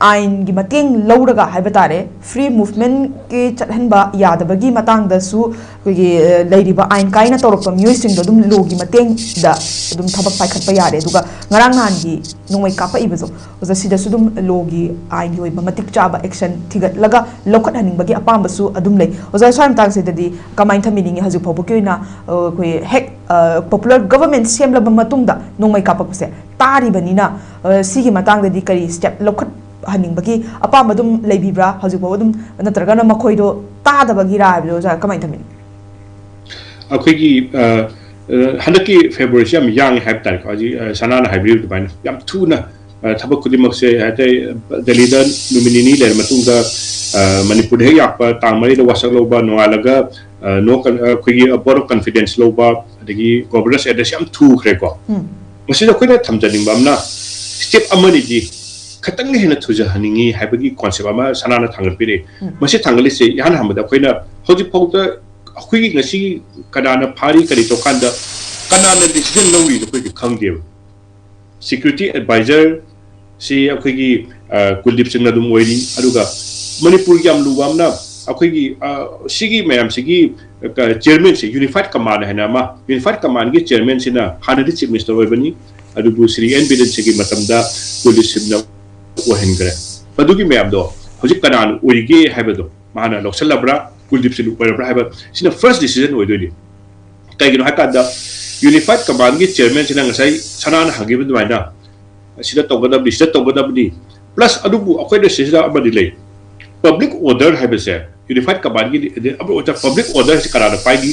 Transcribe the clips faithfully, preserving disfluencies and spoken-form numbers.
ꯑꯥꯏꯟꯒꯤ ꯃꯇꯦꯡ ꯂꯧꯔꯒ ꯍꯥꯏꯕ ꯇꯥꯔꯦ, ꯐ꯭ꯔꯤ ꯃꯨꯚꯃꯦꯟꯠꯀꯤ ꯆꯠꯍꯟꯕ ꯌꯥꯗꯕꯒꯤ ꯃꯇꯥꯡꯗꯁꯨ ꯑꯩꯈꯣꯏꯒꯤ ꯂꯩꯔꯤꯕ ꯑꯥꯏꯟ ꯀꯥꯏꯅ ꯇꯧꯔꯛꯄ ꯃꯤꯑꯣꯏꯁꯤꯡꯗꯣ ꯑꯗꯨꯝ ꯂꯣꯒꯤ ꯃꯇꯦꯡꯗ ꯑꯗꯨꯝ ꯊꯕꯛ ꯄꯥꯏꯈꯠꯄ ꯌꯥꯔꯦ꯫ ꯑꯗꯨꯒ ꯉꯔꯥꯡ ꯅꯍꯥꯟꯒꯤ ꯅꯣꯡꯃꯩ ꯀꯥꯞꯄꯛꯏꯕꯗꯣ, ꯑꯣꯖꯥ, ꯁꯤꯗꯁꯨ ꯑꯗꯨꯝ ꯂꯣꯒꯤ ꯑꯥꯏꯟꯒꯤ ꯑꯣꯏꯕ ꯃꯇꯤꯛ ꯆꯥꯕ ꯑꯦꯛꯁꯟ ꯊꯤꯒꯠꯂꯒ ꯂꯧꯈꯠꯍꯟꯅꯤꯡꯕꯒꯤ ꯑꯄꯥꯝꯕꯁꯨ ꯑꯗꯨꯝ ꯂꯩ꯫ ꯑꯣꯖꯥ, ꯁ꯭ꯋꯥꯏ ꯃꯇꯥꯡꯁꯤꯗꯗꯤ ꯀꯃꯥꯏꯅ ꯊꯝꯕꯤꯅꯤꯡꯉꯤ? ꯍꯧꯖꯤꯛ ꯐꯥꯎꯕꯒꯤ ꯑꯣꯏꯅ ꯑꯩꯈꯣꯏ ꯍꯦꯛ ꯄꯣꯄꯨꯂꯔ ꯒꯕꯔꯃꯦꯟꯠ ꯁꯦꯝꯂꯕ ꯃꯇꯨꯡꯗ ꯅꯣꯡꯃꯩ ꯀꯥꯞꯄꯛꯄꯁꯦ ꯇꯥꯔꯤꯕꯅꯤꯅ, ꯁꯤꯒꯤ ꯃꯇꯥꯡꯗꯗꯤ ꯀꯔꯤ ꯁ꯭ꯇꯦꯞ ꯂꯧꯈꯠꯍꯟꯅꯤꯡꯕꯒꯤ ꯑꯄꯥꯝꯕ ꯑꯗꯨꯝ ꯂꯩꯕꯤꯕ꯭ꯔꯥ ꯍꯧꯖꯤꯛ ꯐꯥꯎꯕ ꯑꯗꯨꯝ? ꯅꯠꯇ꯭ꯔꯒꯅ ꯃꯈꯣꯏꯗꯣ ꯇꯥꯗꯕꯒꯤꯔꯥ ꯍꯥꯏꯕꯗꯣ, ꯑꯣꯖꯥ, ꯀꯃꯥꯏꯅ ꯊꯝꯕꯤꯅꯤ? ꯑꯩꯈꯣꯏꯒꯤ ꯍꯟꯗꯛꯀꯤ ꯐꯦꯕ꯭ꯔꯨꯋꯥꯔꯤꯁꯤ ꯌꯥꯝ ꯌꯥꯡꯉꯤ ꯍꯥꯏꯕ ꯇꯥꯔꯦꯀꯣ꯫ ꯍꯧꯖꯤꯛ ꯁꯅꯥꯅ ꯍꯥꯏꯕꯤꯔꯤꯕ ꯑꯗꯨꯃꯥꯏꯅ ꯌꯥꯝ ꯊꯨꯅ ꯊꯕꯛ ꯈꯨꯗꯤꯡꯃꯛꯁꯦ, ꯍꯥꯏꯇꯥꯔꯦ, ꯗꯦꯜꯂꯤꯗ ꯅꯨꯃꯤꯠ ꯅꯤꯅꯤ ꯂꯩꯔ ꯃꯇꯨꯡꯗ ꯃꯅꯤꯄꯨꯔꯗ ꯍꯦꯛ ꯌꯥꯛꯄ ꯇꯥꯡ ꯃꯔꯤꯗ ꯋꯥꯁꯛ ꯂꯧꯕ, ꯅꯣꯡꯉꯥꯜꯂꯒ ꯑꯩꯈꯣꯏꯒꯤ ꯚꯣꯠ ꯑꯣꯐ ꯀꯟꯐꯤꯗꯦꯟꯁ ꯂꯧꯕ, ꯑꯗꯒꯤ ꯒꯣꯕꯔꯅꯔꯁ ꯑꯦꯗ꯭ꯔꯦꯁ ꯌꯥꯝ ꯊꯨꯈ꯭ꯔꯦꯀꯣ꯫ ꯃꯁꯤꯗ ꯑꯩꯈꯣꯏꯅ ꯊꯝꯖꯅꯤꯡꯕ ꯑꯃꯅ, ꯁ꯭ꯇꯦꯞ ꯑꯃꯅꯤꯗꯤ ꯈꯤꯇꯪ ꯍꯦꯟꯅ ꯊꯨꯖꯍꯟꯅꯤꯡꯉꯤ ꯍꯥꯏꯕꯒꯤ ꯀꯣꯟꯁꯦꯞ ꯑꯃ ꯁꯅꯥꯅ ꯊꯥꯡꯒꯠꯄꯤꯔꯛꯏ꯫ ꯃꯁꯤ ꯊꯥꯡꯒꯠꯂꯤꯁꯦ ꯏꯍꯥꯟ ꯍꯥꯟꯕꯗ ꯑꯩꯈꯣꯏꯅ ꯍꯧꯖꯤꯛꯐꯥꯎꯗ ꯑꯩꯈꯣꯏꯒꯤ ꯉꯁꯤ ꯀꯅꯥꯅ ꯐꯥꯔꯤ, ꯀꯔꯤ ꯇꯧꯀꯥꯟꯗ ꯀꯅꯥꯅ ꯗꯤꯁꯤꯖꯟ ꯂꯧꯔꯤꯅꯣ ꯑꯩꯈꯣꯏꯗꯤ ꯈꯪꯗꯦꯕ꯫ ꯁꯦꯀ꯭ꯌꯨꯔꯤꯇꯤ ꯑꯦꯗꯚꯥꯏꯖꯔ ꯁꯤ ꯑꯩꯈꯣꯏꯒꯤ ꯀꯨꯜꯗꯤꯞ ꯁꯤꯡꯅ ꯑꯗꯨꯝ ꯑꯣꯏꯔꯤ꯫ ꯑꯗꯨꯒ ꯃꯅꯤꯄꯨꯔꯒꯤ ꯌꯥꯝ ꯂꯨꯕ ꯑꯃꯅ, ꯑꯩꯈꯣꯏꯒꯤ ꯁꯤꯒꯤ ꯃꯌꯥꯝꯁꯤꯒꯤ ꯆꯤꯌꯔꯃꯦꯟꯁꯤ, ꯌꯨꯅꯤꯐꯥꯏꯠ ꯀꯃꯥꯟ ꯍꯥꯏꯅ ꯑꯃ, ꯌꯨꯅꯤꯐꯥꯏꯠ ꯀꯃꯥꯟꯒꯤ ꯆꯤꯌꯔꯃꯦꯟꯁꯤꯅ ꯍꯥꯟꯅꯗꯤ ꯆꯤꯐ ꯃꯤꯅꯤꯁꯇꯔ ꯑꯣꯏꯕꯅꯤ, ꯑꯗꯨꯕꯨ ꯁ꯭ꯔꯤ ꯑꯦꯟ ꯕꯤꯔꯦꯟ ꯁꯤꯡꯒꯤ ꯃꯇꯝꯗ ꯀꯨꯜꯗꯤꯞ ꯁꯤꯡꯅ ꯑꯣꯏꯍꯟꯈ꯭ꯔꯦ꯫ ꯃꯗꯨꯒꯤ ꯃꯌꯥꯝꯗꯣ ꯍꯧꯖꯤꯛ ꯀꯅꯥꯅ ꯑꯣꯏꯔꯤꯒꯦ ꯍꯥꯏꯕꯗꯣ, ꯃꯥꯅ ꯂꯧꯁꯜꯂꯕ꯭ꯔꯥ, ꯀꯨꯜꯗꯤꯞ ꯁꯤꯡꯅ ꯑꯣꯏꯔꯕ꯭ꯔꯥ ꯍꯥꯏꯕ, ꯁꯤꯅ ꯐꯥꯔꯁ ꯗꯤꯁꯤꯖꯟ ꯑꯣꯏꯗꯣꯏꯅꯤ꯫ ꯀꯩꯒꯤꯅꯣ ꯍꯥꯏ ꯀꯥꯟꯗ, ꯌꯨꯅꯤꯐꯥꯏꯠ ꯀꯃꯥꯟꯒꯤ ꯆꯤꯌꯔꯃꯦꯟꯁꯤꯅ ꯉꯁꯥꯏ ꯁꯅꯥꯅ ꯍꯪꯈꯤꯕ ꯑꯗꯨꯃꯥꯏꯅ ꯁꯤꯗ ꯇꯧꯒꯗꯕꯅꯤ, ꯁꯤꯗ ꯇꯧꯒꯗꯕꯅꯤ, ꯄ꯭ꯂꯁ ꯑꯗꯨꯕꯨ ꯑꯩꯈꯣꯏꯅ ꯁꯤꯁꯤꯗ ꯑꯃꯗꯤ ꯂꯩ, ꯄꯕ꯭ꯂꯤꯛ ꯑꯣꯔꯗꯔ ꯍꯥꯏꯕꯁꯦ, ꯌꯨꯅꯤꯐꯥꯏꯠ ꯀꯃꯥꯟꯒꯤ ꯄꯕ꯭ꯂꯤꯛ ꯑꯣꯔꯗꯔꯁꯤ ꯀꯅꯥꯅ ꯄꯥꯏꯅꯤ?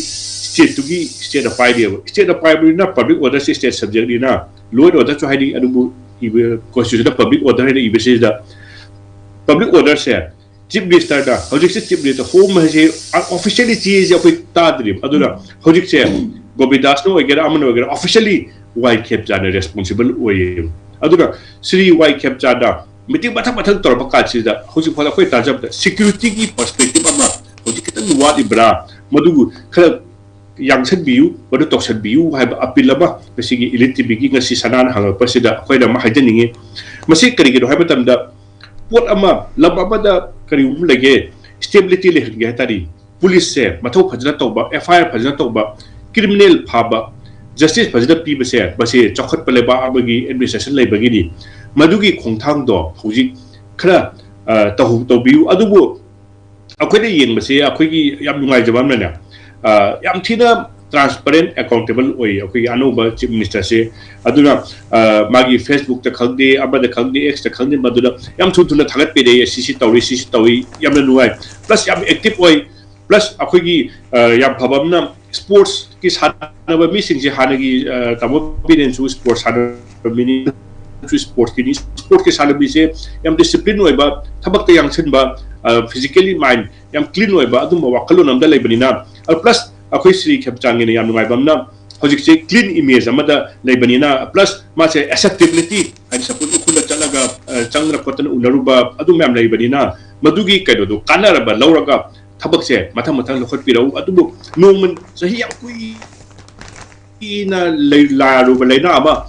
ꯁ꯭ꯇꯦꯠꯇꯨꯒꯤ, ꯁ꯭ꯇꯦꯠꯅ ꯄꯥꯏꯅꯦꯕ꯫ ꯁ꯭ꯇꯦꯠꯅ ꯄꯥꯏꯕꯅꯤꯅ ꯄꯕ꯭ꯂꯤꯛ ꯑꯣꯔꯗꯔꯁꯤ ꯁ꯭ꯇꯦꯠ ꯁꯕꯖꯦꯛꯅꯤꯅ, ꯂꯣ ꯑꯦꯟ ꯑꯣꯔꯗꯔꯁꯨ ꯍꯥꯏꯅꯤ, ꯑꯗꯨꯕꯨ ꯏꯕ ꯀꯣꯟꯁꯇꯤꯇ꯭ꯌꯨꯁꯟꯗ ꯄꯕ꯭ꯂꯤꯛ ꯑꯣꯔꯗꯔ ꯍꯥꯏꯅ ꯏꯕꯁꯤꯗ ꯄꯕ꯭ꯂꯤꯛ ꯑꯣꯔꯗꯔꯁꯦ ꯆꯤꯐ ꯃꯤꯅꯤꯁꯇꯔꯗ, ꯍꯧꯖꯤꯛꯁꯦ ꯆꯤꯐ ꯃꯤꯅꯤꯁꯇꯔ ꯍꯣꯝ ꯍꯥꯏꯁꯦ ꯑꯣꯐꯤꯁꯤꯌꯦꯜꯂꯤ ꯆꯦꯁꯦ ꯑꯩꯈꯣꯏ ꯇꯥꯗ꯭ꯔꯤꯕ꯫ ꯑꯗꯨꯅ ꯍꯧꯖꯤꯛꯁꯦ ꯒꯣꯕꯤꯟꯗꯥꯁꯅ ꯑꯣꯏꯒꯦꯔꯥ, ꯑꯃꯅ ꯑꯣꯏꯒꯦꯔꯥ, ꯑꯣꯐꯤꯁꯤꯌꯦꯜꯂꯤ ꯋꯥꯏ ꯈꯦꯝꯆꯥꯟꯅ ꯔꯦꯁꯄꯣꯟꯁꯤꯕꯜ ꯑꯣꯏꯌꯦꯕ꯫ ꯑꯗꯨꯅ ꯁ꯭ꯔꯤ ꯋꯥꯏ ꯈꯦꯝꯆꯥꯟꯅ ꯃꯤꯇꯤꯡ ꯃꯊꯪ ꯃꯊꯪ ꯇꯧꯔꯛꯄ ꯀꯥꯟꯁꯤꯗ ꯍꯧꯖꯤꯛ ꯐꯥꯎꯗ ꯑꯩꯈꯣꯏ ꯇꯥꯖꯕꯗ ꯁꯦꯀ꯭ꯌꯨꯔꯤꯇꯤꯒꯤ ꯄꯔꯁꯄꯦꯛꯇꯤꯞ ꯑꯃ ꯍꯧꯖꯤꯛ ꯈꯤꯇꯪ ꯋꯥꯠꯂꯤꯕ꯭ꯔꯥ, ꯃꯗꯨꯕꯨ ꯈꯔ ꯌꯥꯡꯁꯟꯕꯤꯌꯨ, ꯃꯗꯨ ꯇꯧꯁꯟꯕꯤꯌꯨ ꯍꯥꯏꯕ ꯑꯄꯤꯜ ꯑꯃ ꯉꯁꯤꯒꯤ ꯏꯂꯤꯠ ꯇꯤꯚꯤꯒꯤ ꯉꯁꯤ ꯁꯅꯥꯅ ꯍꯪꯉꯛꯄꯁꯤꯗ ꯑꯩꯈꯣꯏꯅ ꯑꯃ ꯍꯥꯏꯖꯅꯤꯡꯉꯤ꯫ ꯃꯁꯤ ꯀꯔꯤꯒꯤꯅꯣ ꯍꯥꯏꯕ ꯃꯇꯝꯗ, ꯄꯣꯠ ꯑꯃ, ꯂꯝ ꯑꯃꯗ ꯀꯔꯤꯒꯨꯝꯕ ꯂꯩꯒꯦ, ꯁ꯭ꯇꯦꯕꯤꯂꯤꯇꯤ ꯂꯩꯍꯟꯒꯦ ꯍꯥꯏ ꯇꯥꯔꯗꯤ, ꯄꯨꯂꯤꯁꯁꯦ ꯃꯊꯧ ꯐꯖꯅ ꯇꯧꯕ, ꯑꯦꯐ ꯑꯥꯏ ꯑꯥꯔ ꯐꯖꯅ ꯇꯧꯕ, ꯀ꯭ꯔꯤꯃꯤꯅꯦꯜ ꯐꯥꯕ, ꯖꯁꯇꯤꯁ ꯐꯖꯅ ꯄꯤꯕꯁꯦ, ꯃꯁꯤ ꯆꯥꯎꯈꯠꯄ ꯂꯩꯕꯥꯛ ꯑꯃꯒꯤ ꯑꯦꯗꯃꯤꯅꯤꯁꯇ꯭ꯔꯦꯁꯟ ꯂꯩꯕꯒꯤꯅꯤ꯫ ꯃꯗꯨꯒꯤ ꯈꯣꯡꯊꯥꯡꯗꯣ ꯍꯧꯖꯤꯛ ꯈꯔ, ꯑ, ꯇꯧꯍꯧ-, ꯇꯧꯕꯤꯌꯨ꯫ ꯑꯗꯨꯕꯨ ꯑꯩꯈꯣꯏꯅ ꯌꯦꯡꯕꯁꯦ, ꯑꯩꯈꯣꯏꯒꯤ ꯌꯥꯝ ꯅꯨꯡꯉꯥꯏꯖꯕ ꯑꯃꯅꯅꯦ, ꯑ, ꯌꯥꯝ ꯊꯤꯅ ꯇ꯭ꯔꯥꯟꯁꯄꯔꯦꯟ, ꯑꯦꯀꯥꯎꯟꯇꯦꯕꯜ ꯑꯣꯏ ꯑꯩꯈꯣꯏꯒꯤ ꯑꯅꯧꯕ ꯆꯤꯐ ꯃꯤꯅꯤꯁꯇꯔꯁꯦ꯫ ꯑꯗꯨꯅ, ꯑ, ꯃꯥꯒꯤ ꯐꯦꯁꯕꯨꯛꯇ ꯈꯪꯗꯦ, ꯑꯃꯗ ꯈꯪꯗꯦ, ꯑꯦꯛꯁꯇ ꯈꯪꯗꯦ, ꯃꯗꯨꯗ ꯌꯥꯝ ꯊꯨ ꯊꯨꯅ ꯊꯥꯒꯠꯄꯤꯔꯛꯏ, "ꯁꯤꯁꯤ ꯇꯧꯔꯤ, ꯁꯤꯁꯤ ꯇꯧꯏ", ꯌꯥꯝꯅ ꯅꯨꯡꯉꯥꯏ꯫ ꯄ꯭ꯂꯁ ꯌꯥꯝ ꯑꯦꯛꯇꯤꯚ ꯑꯣꯏ꯫ ꯄ꯭ꯂꯁ ꯑꯩꯈꯣꯏꯒꯤ, ꯑ, ꯌꯥꯝ ꯐꯕ ꯑꯃꯅ, ꯁ꯭ꯄꯣꯔꯠꯁꯀꯤ ꯁꯥꯟꯅꯕ ꯃꯤꯁꯤꯡꯁꯦ ꯍꯥꯟꯅꯒꯤ, ꯑ, ꯇꯥꯃꯣ ꯕꯤꯔꯦꯟꯁꯨ ꯁ꯭ꯄꯣꯔꯠꯁ ꯁꯥꯟꯅꯕ ꯃꯤꯅꯤ, ꯁ꯭ꯄꯣꯔꯠꯁꯀꯤꯅꯤ꯫ ꯁ꯭ꯄꯣꯔꯠꯁꯀꯤ ꯁꯥꯟꯅꯕꯤꯁꯦ ꯌꯥꯝ ꯗꯤꯁꯤꯄ꯭ꯂꯤꯟ ꯑꯣꯏꯕ, ꯊꯕꯛꯇ ꯌꯥꯡꯁꯤꯟꯕ, ꯑ, ꯐꯤꯖꯤꯀꯦꯂꯤ ꯃꯥꯏꯟ ꯌꯥꯝ ꯀ꯭ꯂꯤꯟ ꯑꯣꯏꯕ, ꯑꯗꯨꯝꯕ ꯋꯥꯈꯜꯂꯣꯟ ꯑꯃꯗ ꯂꯩꯕꯅꯤꯅ, ꯑ, ꯄ꯭ꯂꯁ ꯑꯩꯈꯣꯏ ꯁ꯭ꯔꯤ ꯈꯦꯝꯆꯥꯟꯒꯤꯅ ꯌꯥꯝ ꯅꯨꯡꯉꯥꯏꯕ ꯑꯃꯅ, ꯍꯧꯖꯤꯛꯁꯦ ꯀ꯭ꯂꯤꯟ ꯏꯃꯦꯖ ꯑꯃꯗ ꯂꯩꯕꯅꯤꯅ, ꯄ꯭ꯂꯁ ꯃꯥꯁꯦ ꯑꯦꯛꯁꯦꯞꯇꯦꯕꯤꯂꯤꯇꯤ, ꯍꯥꯏꯗꯤ ꯁꯄꯣꯁ ꯎꯈ꯭ꯔꯨꯜꯗ ꯆꯠꯂꯒ, ꯑ, ꯆꯪꯗꯅ ꯈꯣꯠꯇꯅ ꯎꯅꯔꯨꯕ ꯑꯗꯨ ꯃꯌꯥꯝ ꯂꯩꯕꯅꯤꯅ, ꯃꯗꯨꯒꯤ ꯀꯩꯅꯣꯗꯣ ꯀꯥꯟꯅꯔꯕ ꯂꯧꯔꯒ ꯊꯕꯛꯁꯦ ꯃꯊꯪ ꯃꯊꯪ ꯂꯧꯈꯠꯄꯤꯔꯛꯎ꯫ ꯑꯗꯨꯕꯨ ꯅꯣꯡꯃ ꯆꯍꯤ ꯌꯥꯝ ꯀꯨꯏ-, ꯀꯨꯏꯅ ꯂꯩ-, ꯂꯥꯛꯂꯨꯕ ꯂꯥꯏꯅꯥ ꯑꯃ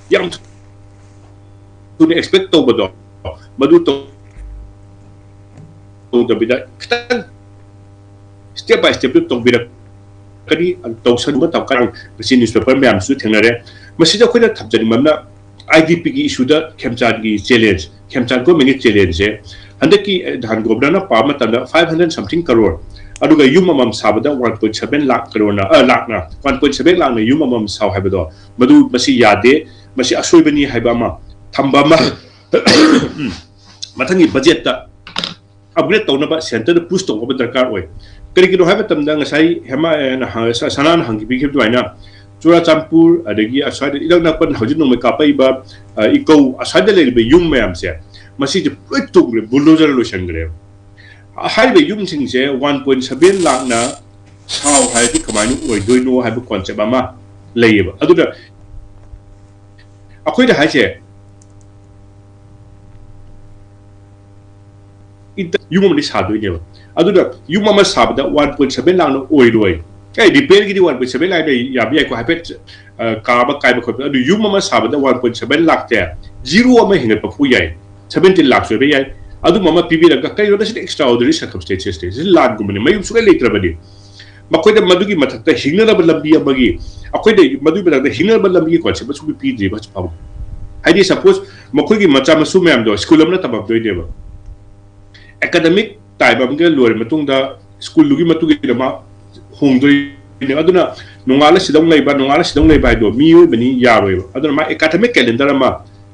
ꯌꯥꯝ ꯊꯨꯅ ꯑꯦꯛꯁꯄꯦꯛ ꯇꯧꯕꯗꯣ, ꯃꯗꯨ ꯇꯧ-, ꯇꯧꯗꯕꯤꯗ ꯈꯤꯇꯪ ꯁ꯭ꯇꯦꯞ ꯕꯥꯏ ꯁ꯭ꯇꯦꯞꯇꯨ ꯇꯧꯕꯤꯔꯛꯀꯅꯤ꯫ ꯇꯧꯁꯟꯕ ꯃꯇꯝ ꯀꯥꯟꯗ ꯉꯁꯤ ꯅ꯭ꯌꯨꯁꯄꯦꯄꯔ ꯃꯌꯥꯝꯁꯨ ꯊꯦꯡꯅꯔꯦ꯫ ꯃꯁꯤꯗ ꯑꯩꯈꯣꯏꯅ ꯊꯝꯖꯅꯤꯡꯕ ꯑꯃꯅ, ꯑꯥꯏ ꯗꯤ ꯄꯤꯒꯤ ꯏꯁꯨꯗ ꯈꯦꯝꯆꯥꯟꯒꯤ ꯆꯦꯂꯦꯟꯖ, ꯈꯦꯝꯆꯥꯟ ꯒꯣꯔꯃꯦꯟꯒꯤ ꯆꯦꯂꯦꯟꯖꯁꯦ, ꯍꯟꯗꯛꯀꯤ, ꯑ, ꯅꯍꯥꯟ ꯒꯣꯕꯔꯅꯔꯅ ꯄꯥꯕ ꯃꯇꯝꯗ five hundred something crore, ꯑꯗꯨꯒ ꯌꯨꯝ ꯑꯃꯃꯝ ꯁꯥꯕꯗ one point seven ꯂꯥꯛ ꯀꯔꯣꯔꯅ, ꯑ, ꯂꯥꯛꯅ, one point seven ꯂꯥꯛꯅ ꯌꯨꯝ ꯑꯃꯃꯝ ꯁꯥꯎ ꯍꯥꯏꯕꯗꯣ, ꯃꯗꯨ, ꯃꯁꯤ ꯌꯥꯗꯦ, ꯃꯁꯤ ꯑꯁꯣꯏꯕꯅꯤ ꯍꯥꯏꯕ ꯑꯃ ꯊꯝꯕ ꯑꯃ, ꯃꯊꯪꯒꯤ ꯕꯖꯦꯠꯇ ꯑꯞꯒ꯭ꯔꯦꯗ ꯇꯧꯅꯕ ꯁꯦꯟꯇꯔꯗ ꯄꯨꯁ ꯇꯧꯕ ꯑꯃ ꯗꯔꯀꯥꯔ ꯑꯣꯏ꯫ ꯀꯔꯤꯒꯤꯅꯣ ꯍꯥꯏꯕ ꯃꯇꯝꯗ ꯉꯁꯥꯏ ꯍꯦꯃꯥ-, ꯑ, ꯅꯍꯥꯟ ꯁ-, ꯁꯅꯥꯅ ꯍꯪꯕꯤꯈꯤꯕ ꯑꯗꯨꯃꯥꯏꯅ, ꯆꯨꯔꯥꯆꯥꯟꯄꯨꯔ, ꯑꯗꯒꯤ ꯑꯁ꯭ꯋꯥꯏꯗ ꯏꯅꯛ ꯅꯛꯄ ꯍꯧꯖꯤꯛ ꯅꯣꯡꯃꯩ ꯀꯥꯞꯄꯛꯏꯕ, ꯑ, ꯏꯀꯧ, ꯑꯁ꯭ꯋꯥꯏꯗ ꯂꯩꯔꯤꯕ ꯌꯨꯝ ꯃꯌꯥꯝꯁꯦ, ꯃꯁꯤꯁꯦ ꯂꯣꯏ ꯇꯨꯝꯈ꯭ꯔꯦ, ꯕꯨꯜꯗꯣꯖꯔ ꯂꯣꯏꯁꯤꯟꯈ꯭ꯔꯦꯕ꯫ ꯍꯥꯏꯔꯤꯕ ꯌꯨꯝꯁꯤꯡꯁꯦ one point seven ꯂꯥꯛꯅ ꯁꯥꯎ ꯍꯥꯏꯔꯗꯤ ꯀꯃꯥꯏꯅ ꯑꯣꯏꯗꯣꯏꯅꯣ ꯍꯥꯏꯕ ꯀꯣꯟꯁꯦꯞ ꯑꯃ ꯂꯩꯌꯦꯕ꯫ ꯑꯗꯨꯅ ꯑꯩꯈꯣꯏꯅ ꯍꯥꯏꯁꯦ, ꯏꯟꯇ-, ꯌꯨꯝ ꯑꯃꯗꯤ ꯁꯥꯗꯣꯏꯅꯦꯕ꯫ ꯑꯗꯨꯅ ꯌꯨꯝ ꯑꯃ ꯁꯥꯕꯗ one point seven ꯂꯥꯛꯅ ꯑꯣꯏꯔꯣꯏ꯫ ꯑꯦ, ꯔꯤꯄꯦꯌꯔꯒꯤꯗꯤ ꯋꯥꯟ ꯄꯣꯏꯟ ꯁꯚꯦꯟ ꯂꯥꯛ ꯌꯥꯕ ꯌꯥꯏꯀꯣ, ꯍꯥꯏꯐꯦꯠ, ꯑ, ꯀꯥꯕ ꯀꯥꯏꯕ ꯈꯣꯠꯄ꯫ ꯑꯗꯨ ꯌꯨꯝ ꯑꯃ ꯁꯥꯕꯗ ꯋꯥꯟ ꯄꯣꯏꯟ ꯁꯚꯦꯟ ꯂꯥꯛꯇꯦ, ꯖꯤꯔꯣ ꯑꯃ ꯍꯦꯟꯒꯠꯄ ꯐꯥꯎ ꯌꯥꯏ, ꯁꯚꯦꯟꯇꯤꯟ ꯂꯥꯛꯁꯨ ꯑꯣꯏꯕ ꯌꯥꯏ꯫ ꯑꯗꯨꯝꯕ ꯑꯃ ꯄꯤꯕꯤꯔꯒ, ꯀꯩꯅꯣꯗ ꯁꯤꯗꯤ extraordinary circumstances ꯅꯤ, ꯁꯤꯗꯤ ꯂꯥꯟꯒꯨꯝꯕꯅꯤ, ꯃꯌꯨꯝ ꯁꯨꯡꯂꯩ ꯂꯩꯇ꯭ꯔꯕꯅꯤ꯫ ꯃꯈꯣꯏꯗ ꯃꯗꯨꯒꯤ ꯃꯊꯛꯇ ꯍꯤꯡꯅꯅꯕ ꯂꯝꯕꯤ ꯑꯃꯒꯤ, ꯑꯩꯈꯣꯏꯗ ꯃꯗꯨꯒꯤ ꯃꯊꯛꯇ ꯍꯤꯡꯅꯅꯕ ꯂꯝꯕꯤꯒꯤ concept ꯑꯃꯁꯨ ꯄꯤꯗ꯭ꯔꯤꯕ ꯍꯧꯖꯤꯛ ꯐꯥꯎꯕ꯫ ꯍꯥꯏꯗꯤ, suppose, ꯃꯈꯣꯏꯒꯤ ꯃꯆꯥ ꯃꯁꯨ ꯃꯌꯥꯝꯗꯣ ꯁ꯭ꯀꯨꯜ ꯑꯃꯅ ꯇꯝꯃꯝꯗꯣꯏꯅꯦꯕ, academic time ꯑꯃꯒ ꯂꯣꯏꯔ ꯃꯇꯨꯡꯗ ꯁ꯭ꯀꯨꯜꯗꯨꯒꯤ ꯃꯇꯨꯡ ꯏꯟꯅ ꯃꯥ ꯍꯣꯡꯗꯣꯏꯅꯦꯕ꯫ ꯑꯗꯨꯅ ꯅꯣꯡꯉꯥꯜꯂ ꯁꯤꯗꯧ ꯂꯩꯕ, ꯅꯣꯡꯉꯥꯜꯂ ꯁꯤꯗꯧ ꯂꯩꯕ ꯍꯥꯏꯗꯣ ꯃꯤꯑꯣꯏꯕꯅꯤ, ꯌꯥꯔꯣꯏꯕ꯫ ꯑꯗꯨꯅ ꯃꯥ academic calendar ꯑꯃ,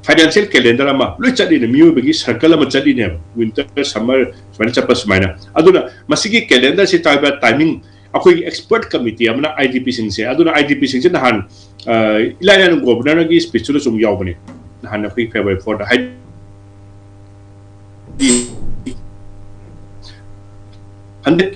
financial calendar ꯑꯃ ꯂꯣꯏ ꯆꯠꯂꯤꯅꯦ, ꯃꯤꯑꯣꯏꯕꯒꯤ circle ꯑꯃ ꯆꯠꯂꯤꯅꯦꯕ, winter, summer, ꯁꯨꯃꯥꯏꯅ ꯆꯠꯄ ꯁꯨꯃꯥꯏꯅ꯫ ꯑꯗꯨꯅ ꯃꯁꯤꯒꯤ calendar ꯁꯤ ꯇꯥꯏꯕ timing, ꯑꯩꯈꯣꯏꯒꯤ expert committee ꯑꯃꯅ IDP ꯁꯤꯡꯁꯦ, ꯑꯗꯨꯅ IDP ꯁꯤꯡꯁꯦ ꯅꯍꯥꯟ, ꯑ, ꯏꯂꯥꯏ ꯂꯥꯏꯅ governorꯒꯤ speechꯇꯨꯗꯁꯨ ꯑꯃꯨꯛ ꯌꯥꯎꯕꯅꯦ, ꯅꯍꯥꯟ ꯑꯩꯈꯣꯏꯒꯤ February fourꯗ, ꯍꯥꯏꯗꯤ, ꯍꯟꯗꯛ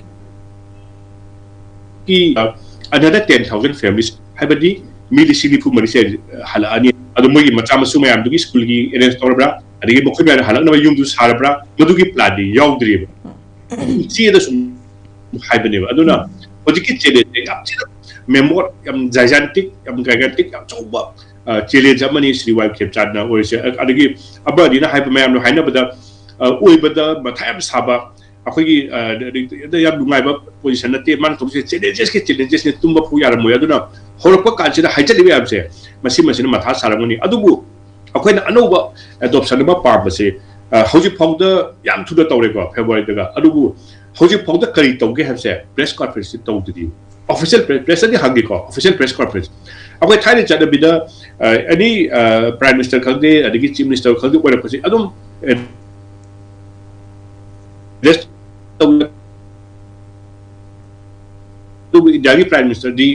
ꯀꯤ, ꯑ, another ten thousand families, ꯍꯥꯏꯕꯗꯤ ꯃꯤ ꯂꯤꯁꯤꯡ ꯅꯤꯐꯨ ꯃꯔꯤꯁꯦ ꯍꯜꯂꯛꯑꯅꯤ꯫ ꯑꯗꯣ ꯃꯣꯏꯒꯤ ꯃꯆꯥ ꯃꯁꯨ ꯃꯌꯥꯝꯗꯨꯒꯤ ꯁ꯭ꯀꯨꯜꯒꯤ arrange ꯇꯧꯔꯕ꯭ꯔꯥ, ꯑꯗꯒꯤ ꯃꯈꯣꯏ ꯃꯌꯥꯝꯅ ꯍꯜꯂꯛꯅꯕ ꯌꯨꯝꯗꯨ ꯁꯥꯔꯕ꯭ꯔꯥ, ꯃꯗꯨꯒꯤ planꯗꯤ ꯌꯥꯎꯗ꯭ꯔꯤꯕ꯫ ꯆꯦꯗ ꯁꯨꯝ ꯍꯥꯏꯕꯅꯦꯕ꯫ ꯑꯗꯨꯅ ꯍꯧꯖꯤꯛꯀꯤ challengeꯁꯦ ꯌꯥꯝ ꯊꯤꯅ mammoth, ꯌꯥꯝ gigantic, ꯌꯥꯝ gigantic, ꯌꯥꯝ ꯑꯆꯧꯕ, ꯑ, challenge ꯑꯃꯅꯤ ꯁ꯭ꯔꯤ ꯋꯥꯏ ꯈꯦꯝꯆꯥꯟꯅ ꯑꯣꯏꯔꯤꯁꯦ꯫ ꯑ-, ꯑꯗꯒꯤ ꯑꯃ ꯑꯅꯤꯅ ꯍꯥꯏꯕ ꯃꯌꯥꯝꯅ ꯍꯥꯏꯅꯕꯗ, ꯑ, ꯑꯣꯏꯕꯗ ꯃꯊꯥ ꯌꯥꯝ ꯁꯥꯕ, ꯑꯩꯈꯣꯏꯒꯤ, ꯑ, ꯌꯥꯝ ꯅꯨꯡꯉꯥꯏꯕ position ꯅꯠꯇꯦ꯫ ꯃꯥꯅ ꯇꯧꯔꯤꯁꯦ challengesꯀꯤ challengesꯅꯦ, ꯇꯨꯝꯕ ꯐꯥꯎ ꯌꯥꯔꯝꯃꯣꯏ꯫ ꯑꯗꯨꯅ ꯍꯧꯔꯛꯄ ꯀꯥꯟꯁꯤꯗ ꯍꯥꯏꯖꯜꯂꯤꯕ ꯃꯌꯥꯝꯁꯦ, ꯃꯁꯤ ꯃꯁꯤꯅ ꯃꯊꯥ ꯁꯥꯔꯝꯒꯅꯤ꯫ ꯑꯗꯨꯕꯨ ꯑꯩꯈꯣꯏꯅ ꯑꯅꯧꯕ adoption ꯑꯃ ꯄꯥꯝꯕꯁꯦ, ꯑ, ꯍꯧꯖꯤꯛ ꯐꯥꯎꯗ ꯌꯥꯝ ꯊꯨꯅ ꯇꯧꯔꯦꯀꯣ, Februaryꯗꯒ꯫ ꯑꯗꯨꯕꯨ ꯍꯧꯖꯤꯛ ꯐꯥꯎꯗ ꯀꯔꯤ ꯇꯧꯒꯦ ꯍꯥꯏꯕꯁꯦ press conferenceꯇꯤ ꯇꯧꯗ꯭ꯔꯤ꯫ Official press, pressꯇꯗꯤ ꯍꯪꯒꯦꯀꯣ, official press conference꯫ ꯑꯩꯈꯣꯏ ꯊꯥꯏꯅ ꯆꯠꯅꯕꯤꯗ, ꯑ, any, ꯑ, Prime Minister ꯈꯪꯗꯦ, ꯑꯗꯒꯤ Chief Minister ꯈꯪꯗꯦ ꯑꯣꯏꯔꯛꯄꯁꯦ ꯑꯗꯨꯝ, ꯑ, address ꯇꯧ-, ꯑꯗꯨꯕꯨ ꯏꯟꯗꯤꯌꯥꯒꯤ Prime Ministerꯗꯤ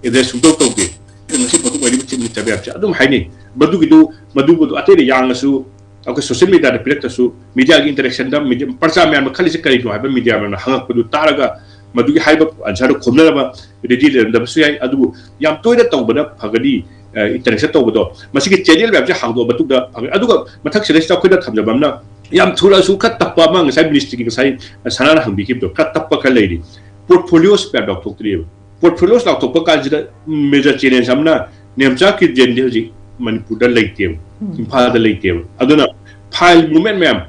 address ꯁꯨꯡꯇꯧ ꯇꯧꯗꯦ꯫ ꯉꯁꯤ ꯐꯥꯎꯗ ꯑꯣꯏꯔꯤꯕ Chief Minister ꯃꯌꯥꯝꯁꯦ ꯑꯗꯨꯝ ꯍꯥꯏꯅꯩ꯫ ꯃꯗꯨꯒꯤꯗꯨ, ꯃꯗꯨꯕꯨ ꯑꯇꯩꯅ ꯌꯥꯡꯉꯁꯨ, ꯑꯩꯈꯣꯏ social mediaꯗ ꯄꯤꯔꯛꯇ꯭ꯔꯁꯨ, mediaꯒꯤ interactionꯗ media, ꯄ꯭ꯔꯖꯥ ꯃꯌꯥꯝꯅ ꯈꯜꯂꯤꯁꯦ ꯀꯔꯤꯅꯣ ꯍꯥꯏꯕ media ꯃꯌꯥꯝꯅ ꯍꯪꯉꯛꯄꯗꯨ ꯇꯥꯔꯒ, ꯃꯗꯨꯒꯤ ꯍꯥꯏꯕ answerꯗꯨ ꯈꯨꯝꯅꯅꯕ ready ꯂꯩꯔꯝꯗꯕꯁꯨ ꯌꯥꯏ꯫ ꯑꯗꯨꯕꯨ ꯌꯥꯝ ꯇꯣꯏꯅ ꯇꯧꯕꯅ ꯐꯒꯅꯤ, ꯑ, interaction ꯇꯧꯕꯗꯣ꯫ ꯃꯁꯤꯒꯤ channel ꯃꯌꯥꯝꯁꯦ ꯍꯥꯡꯗꯣꯛꯑ ꯃꯇꯨꯡꯗ ꯐꯒꯅꯤ꯫ ꯑꯗꯨꯒ ꯃꯊꯛꯁꯤꯗꯩꯁꯤꯗ ꯑꯩꯈꯣꯏꯅ ꯊꯝꯖꯕ ꯑꯃꯅ, ꯌꯥꯝ ꯊꯨꯔꯁꯨ ꯈꯔ ꯇꯞꯄ ꯑꯃ, ꯉꯁꯥꯏ ministryꯒꯤ ꯉꯁꯥꯏ ꯁꯅꯥꯅ ꯍꯪꯕꯤꯈꯤꯕꯗꯣ, ꯈꯔ ꯇꯞꯄ ꯈꯔ ꯂꯩꯔꯤ꯫ ꯄꯣꯔꯠꯐꯣꯂꯤꯑꯣꯁ ꯀꯌꯥ ꯂꯥꯎꯊꯣꯛꯇ꯭ꯔꯤꯑꯕ꯫ ꯄꯣꯔꯠꯐꯣꯂꯤꯑꯣꯁ ꯂꯥꯎꯊꯣꯛꯄ ꯀꯥꯟꯁꯤꯗ ꯃꯦꯖꯔ ꯆꯦꯂꯦꯟꯖ ꯑꯃꯅ ꯅꯦꯝꯆꯥ ꯀꯤꯔꯖꯦꯟꯗꯤ ꯍꯧꯖꯤꯛ ꯃꯅꯤꯄꯨꯔꯗ ꯂꯩꯇꯦꯕ, ꯏꯝꯐꯥꯜꯗ ꯂꯩꯇꯦꯕ꯫ ꯑꯗꯨꯅ ꯐꯥꯏꯜ ꯃꯨꯚꯃꯦꯟ ꯃꯌꯥꯝ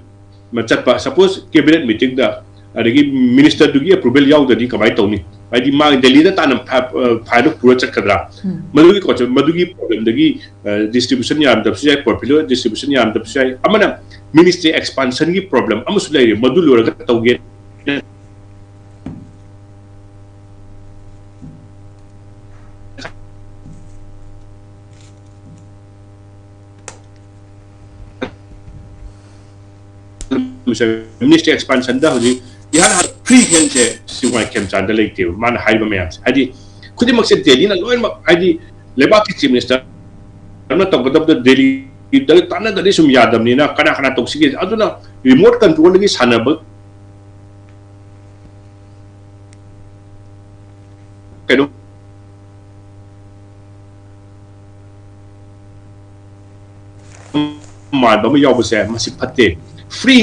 ꯑꯃ ꯆꯠꯄ, ꯁꯄꯣꯁ ꯀꯦꯕꯤꯅꯦꯠ ꯃꯤꯇꯤꯡꯗ ꯑꯗꯒꯤ ꯃꯤꯅꯤꯁꯇꯔꯗꯨꯒꯤ ꯑꯦꯄ꯭ꯔꯨꯚꯦꯜ ꯌꯥꯎꯗ꯭ꯔꯗꯤ ꯀꯃꯥꯏꯅ ꯇꯧꯅꯤ? ꯍꯥꯏꯗꯤ ꯃꯥ ꯗꯦꯜꯂꯤꯗ ꯇꯥꯟꯅ ꯐꯥ-, ꯑ, ꯐꯥꯏꯜꯗꯣ ꯄꯨꯔ ꯆꯠꯀꯗ꯭ꯔꯥ? ꯃꯗꯨꯒꯤ ꯀꯣꯆ-, ꯃꯗꯨꯒꯤ ꯄ꯭ꯔꯣꯕ꯭ꯂꯦꯝꯗꯒꯤ, ꯑ, ꯗꯤꯁꯇ꯭ꯔꯤꯕ꯭ꯌꯨꯁꯟ ꯌꯥꯔꯝꯗꯕꯁꯨ ꯌꯥꯏ, ꯄꯣꯔꯠꯐꯣꯂꯤꯑꯣ ꯗꯤꯁꯇ꯭ꯔꯤꯕ꯭ꯌꯨꯁꯟ ꯌꯥꯔꯝꯗꯕꯁꯨ ꯌꯥꯏ꯫ ꯑꯃꯅ ꯃꯤꯅꯤꯁꯇ꯭ꯔꯤ ꯑꯦꯛꯁꯄꯥꯟꯁꯟꯒꯤ ꯄ꯭ꯔꯣꯕ꯭ꯂꯦꯝ ꯑꯃꯁꯨ ꯂꯩꯔꯤ, ꯃꯗꯨ ꯂꯣꯏꯔꯒ ꯇꯧꯒꯦ꯫ ꯃꯤꯅꯤꯁꯇ꯭ꯔꯤ ꯑꯦꯛꯁꯄꯥꯟꯁꯟꯗ ꯍꯧꯖꯤꯛ ꯏꯍꯥꯟ ꯍꯥꯟꯅ ꯐ꯭ꯔꯤ ꯍꯦꯟꯁꯦ ꯁꯤꯋꯥꯏ ꯈꯦꯝꯆꯥꯟꯗ ꯂꯩꯇꯦꯕ꯫ ꯃꯥꯅ ꯍꯥꯏꯔꯤꯕ ꯃꯌꯥꯝꯁꯦ, ꯍꯥꯏꯗꯤ ꯈꯨꯗꯤꯡꯃꯛꯁꯦ ꯗꯦꯜꯂꯤꯅ ꯂꯣꯏꯅꯃꯛ, ꯍꯥꯏꯗꯤ ꯂꯩꯕꯥꯛꯀꯤ ꯆꯤꯐ ꯃꯤꯅꯤꯁꯇꯔꯅ ꯇꯧꯒꯗꯕꯗ ꯗꯦꯜꯂꯤꯗ ꯇꯥꯟꯅꯗꯗꯤ ꯁꯨꯝ ꯌꯥꯗꯕꯅꯤꯅ ꯀꯅꯥ ꯀꯅꯥ ꯇꯧꯁꯤꯒꯦ? ꯑꯗꯨꯅ ꯔꯤꯃꯣꯠ ꯀꯟꯇ꯭ꯔꯣꯜꯗꯒꯤ ꯁꯥꯟꯅꯕ ꯀꯩꯅꯣ ꯃꯥꯟꯕ ꯑꯃ ꯌꯥꯎꯕꯁꯦ ꯃꯁꯤ ꯐꯠꯇꯦ꯫ ꯐ꯭ꯔꯤ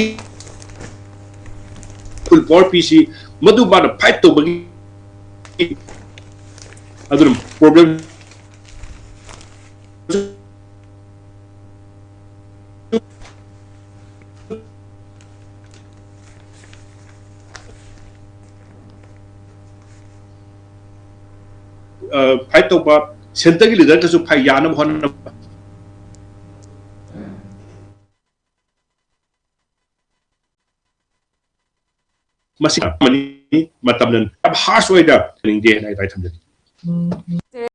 ꯐꯨꯜ ꯄꯥꯋꯔ ꯄꯤꯁꯤ, ꯃꯗꯨ ꯃꯥꯅ ꯐꯥꯏꯠ ꯇꯧꯕꯒꯤ ꯑꯗꯨꯅ ꯄ꯭ꯔꯣꯕ꯭ꯂꯦꯝ ꯐꯥꯏꯠ ꯇꯧꯕ ꯁꯦꯟꯇꯔꯒꯤ ꯂꯤꯗꯔꯗꯁꯨ ꯐꯥꯏꯠ ꯌꯥꯅꯕ ꯍꯣꯠꯅꯕ꯫ ꯃꯁꯤ ꯑꯃꯅꯤ꯫ ꯃꯇꯝꯅ ꯌꯥꯝ ꯍꯥꯔꯁ ꯑꯣꯏꯅ ꯌꯥꯅꯤꯡꯗꯦ ꯍꯥꯏꯅ ꯑꯩ ꯊꯝꯖꯒꯦ꯫